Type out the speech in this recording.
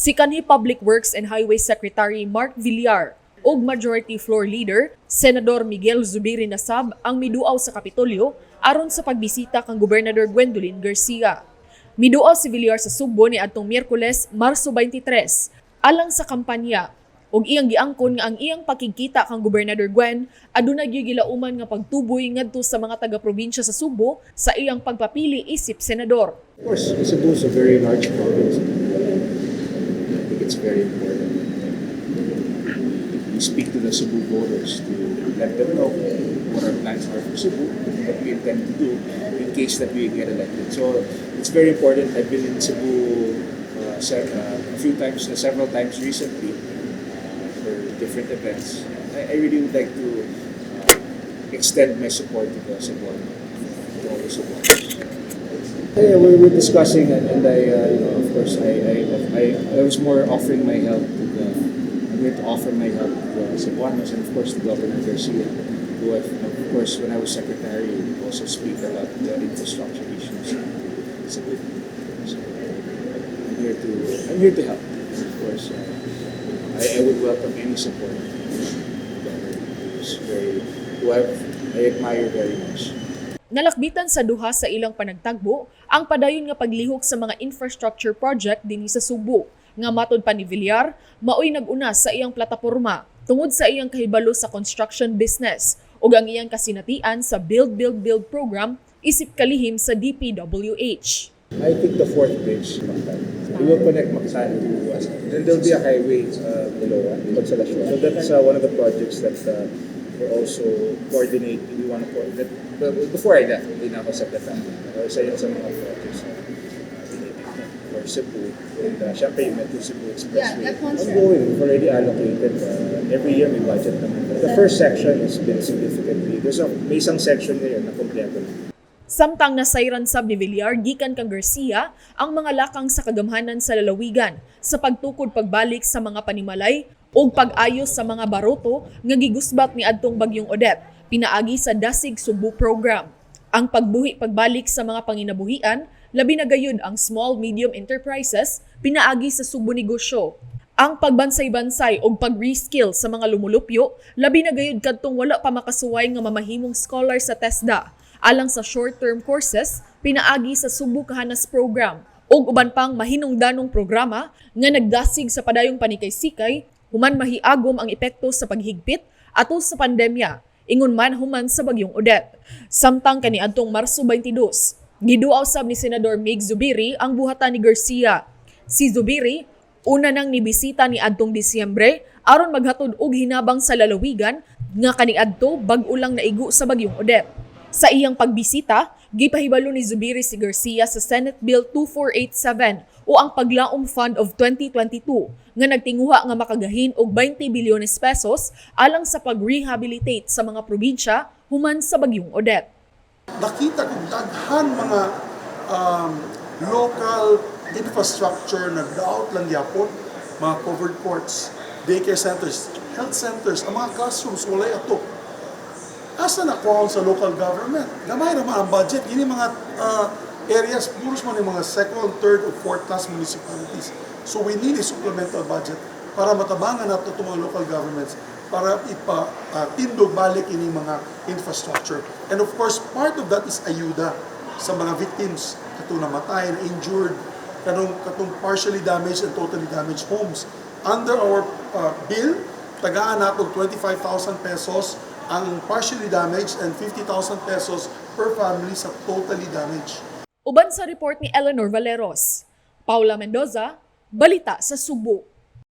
Si kanhi Public Works and Highway Secretary Mark Villar ug Majority Floor Leader Senador Miguel Zubiri na sab ang miduaw sa Kapitolyo aron sa pagbisita kang Gobernador Gwendolyn Garcia. Miduaw si Villar sa Sugbo ni adtong Miyerkules, Marso 23, alang sa kampanya ug iyang giangkon nga ang iyang pakigkita kang Gobernador Gwen aduna gyud gilauman nga pagtuboy ngadto sa mga taga-probinsya sa Sugbo sa iyang pagpapili isip senador. Of course, Cebu is a very large province. I think it's very important that we speak to the Cebu voters to let them know what our plans are for Cebu, what we intend to do in case that we get elected. So it's very important. I've been in Cebu a few times, several times recently for different events. I really would like to extend my support to the Cebuano, to all the Cebuanos. Yeah, we were discussing, and I, of course, I was more offering my help to the. I'm going to offer my help to the Cebuanos, and of course to Governor Garcia, who, of course, when I was secretary, would also speak about the infrastructure issues in Cebu. So I'm here to help. And of course, I would welcome any support from the governor, who I admire very much. Nalakbitan sa duha sa ilang panagtagbo ang padayon nga paglihok sa mga infrastructure project dinhi sa Sugbo nga matod pa ni Villar maoy nag-una sa iyang plataporma tungod sa iyang kahibalo sa construction business ug ang iyang kasinatian sa Build Build Build program isip kalihim sa DPWH. I think the fourth bridge, Mactan. We will connect Mactan to, then there'll be a highway, Consolacion. So that's one of the projects that we're also coordinating. We want to coordinate. But before I left, hindi na ako secretary. Pero isa yun sa mga projects na tinitignan for Cebu. And syempre yung Metro Cebu Expressway. Yeah, that one's Ongoing. We've already allocated. Every year may budget naman. The first section has been significantly, may isang section ngayon na kompleto na. Samtang nasayran sab ni Villar gikan kang Garcia ang mga lakang sa kagamhanan sa lalawigan sa pagtukod pagbalik sa mga panimalay ug pag-ayos sa mga baroto nga gigusbat ni adtong bagyong Odette pinaagi sa Dasig Sugbo program. Ang pagbuhi pagbalik sa mga panginabuhian, labi na gayud ang small medium enterprises pinaagi sa Sugbo Negosyo. Ang pagbansay-bansay og pag-reskill sa mga lumulupyo, labi na gayud kadtong wala pa makasuway nga mamahimong scholar sa TESDA alang sa short-term courses pinaagi sa Sugbo Kahanas program ug uban pang mahinungdanong programa nga nagdasig sa padayong panikay-sikay human mahiagom ang epekto sa paghigpit ato sa pandemya ingon man human sa bagyong Odette. Samtang kaniadtong Marso 22, giduaw sab ni Senador Migz Zubiri ang buhatan ni Garcia. Si Zubiri una nang nibisita ni adtong Disyembre aron maghatod og hinabang sa lalawigan nga kaniadto bag-o lang naigo sa bagyong Odette. Sa iyang pagbisita, gipahibalo ni Zubiri si Garcia sa Senate Bill 2487 o ang Paglaom Fund of 2022 nga nagtinguha nga makagahin og 20 bilyones pesos alang sa pag-rehabilitate sa mga probinsya human sa bagyong Odette. Nakita kong daghan mga local infrastructure na daot lang yapon, mga covered courts, daycare centers, health centers, ang mga classrooms walay ato. Asa na kuhaon sa local government? Gamay naman ang budget. Kini mga areas, puros man yung mga second, third, or fourth class municipalities. So we need a supplemental budget para matabangan nato itong mga local governments para ipa-tindog balik ini mga infrastructure. And of course, part of that is ayuda sa mga victims katong namatay, na injured, kanong katong partially damaged and totally damaged homes. Under our bill, tagaan nato 25,000 pesos ang partially damaged and 50,000 pesos per family sa totally damaged. Uban sa report ni Eleanor Valeros. Paula Mendoza, Balita sa Sugbo.